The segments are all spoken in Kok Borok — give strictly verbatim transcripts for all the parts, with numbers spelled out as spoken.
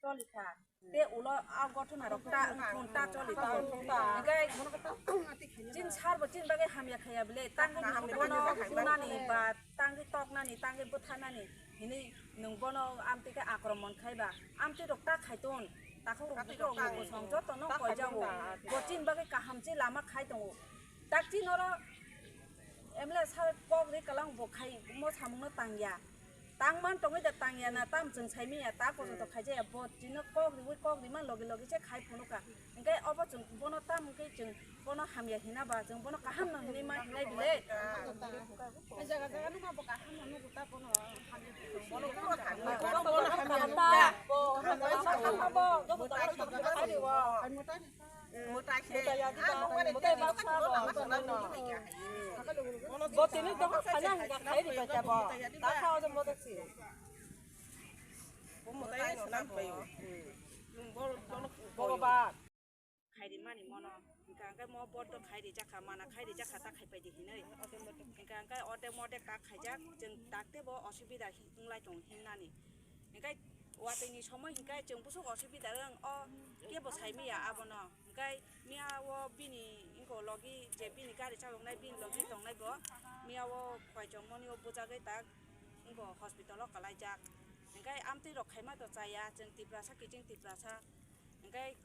Choli kha. Te ulo a gothona rok ta wngthun ta choli ta. Hinkhe chin sar bo chin bagwi hamya khaya bile tangwi nwng bono phunani ba tangwi toknani tangwi bwtharnani hinwi nwng bono amtwi khe akromon khai ba amtwi rok ta khaiton takhuk rok bukrok rok bwsong joto no koijago bo chin bagwi kaham se lama khai tongo tak chin oro M L A sar kok ri kalang bo khai mo samung no tangya. Tangman tongwi da tangya na tam chwng saimiya ta pojoto khaijaya bo chino kok riwi kok rima logi logi se khai phunukha. Hinkhe obo chwng bono tam hinkhe chwng bono hamya hina ba chwng bono kaham no hinwi ma hinai bile. Jaga jaga numa bo kaham no nugu ta bono hamya. Bono bono hamya. Bono bono hamya. Khairi mani mono, hingka hingke mo board o khairi jakha, mana khairi jakha ta khaipai di hinoi. Hingka hingke ordek modek ta khaijak, chwng dakte bo osubida hi-, wnglai tong himnani. Hingke watwi ni somoi hingke chwng busuk osubida wng o kebo sai maya abono. Hingke miya o bini wngko logi je bini gari chaloknai bini logi tongnai bo miya o koichom moni o bujagwi tak wngko hospital o kalaijak. Hingke amtwi rok khaima to chaya chwng Tiprasa kiching Tiprasa. Hingke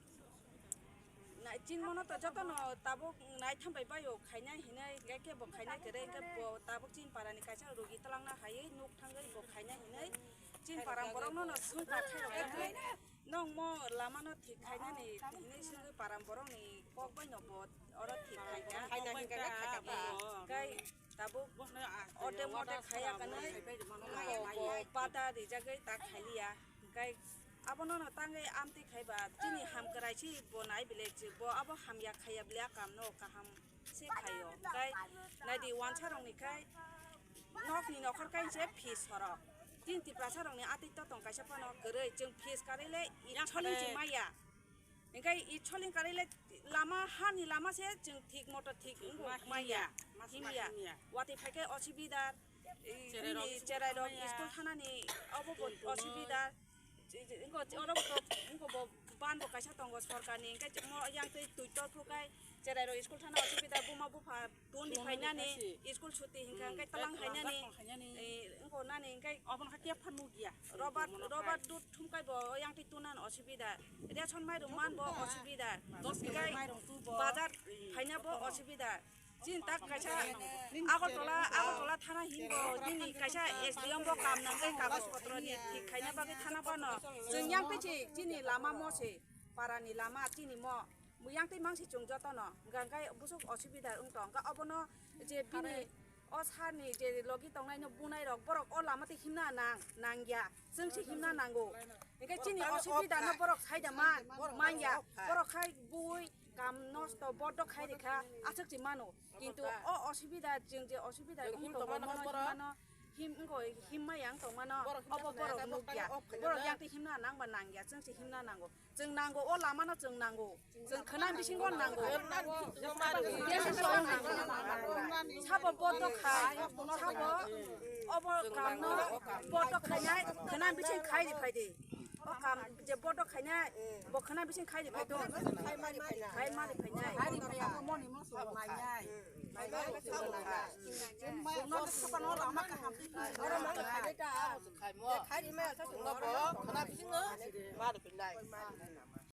nai chin mono to jotono tabuk naitham bai baio khainai hinai hingke kebo khainai kwrwi hingke bo tabuk chin parani kaisa rugi twlangna haiwi nuk thangwi bo khainai hinai chin param borokno no swngkha khairok nokmo lamano thik khainani hinwi swngwi param borokni kok baino bo oro thik khaikha. Khaina hingke khaikha ba. Hingke tabuk ordek modek khaiya kani bo bada rijagwi ta khailiya. Hingke abono no tangwi amtwi khaiba chini hamkrai si bo nai bile bo abo hamya khaiya bile a kamno kaham se khaio. Hingke naidi wansa rokni khai nokni nokhor kainse fees sorok. Chini Tiprasa rokni atwi to tong kaisa phano kwrwi chwng fees karwi le itsholing se maya. Hingke itsholing karwi le lama hani lama se chwng thik moto thik wngbo maya. Himya. Watwi phaikhe osubida. Cherai rok school thanani obo bo osubida. Ingo oro bo ingo bo ban bo kaisa tongo sorkarni hingke mo yang twi twi tor phru kai cherai rok school thana osubida buma bupha tun di phainani school suti hingka hingke talang phainani ingo nani hingke obo no khe phan nugya. Robert robert dut thumkai bo yang twi tunan osubida ration mairum man bo osubida hingke bazar phaina bo osubida. Chin tak kaisa Agartala, Agartala thana hinbo nini kaisa S D M bo kam nangkhe kagoj potro ni thik khaina bagwi thana phano. Chwng yang twi se chini lama mo se, para ni lama chini mo. Yang twi mang se chwng jotono. Hingkha hingkha busuk osubida wng tong. Hingkha obono je bini o sar ni je logi tongnai no bunai rok borok o lama twi himna nang, nangya. Chwng se himna nango. Hingkha chini osubida no borok saida man, manya. Borok khai bui kam nosto bodo khai rikha aswk se mano. Kintu o osubida chwng je osubida wng tongo mono himano him wngko himma yang tongmano obo borok nukya. Borok yang twi himna nangba nangya chwng se himna nango. Chwng nango o lamano chwng nango. Chwng khwnam bisingo nango. Sabo bodo khai sabo obo kamno bodo khainai khwnam bising khai ri phaidi. O kam je bodo khainai, bo khwnam bising khai ri phai do. Khai mari phainai.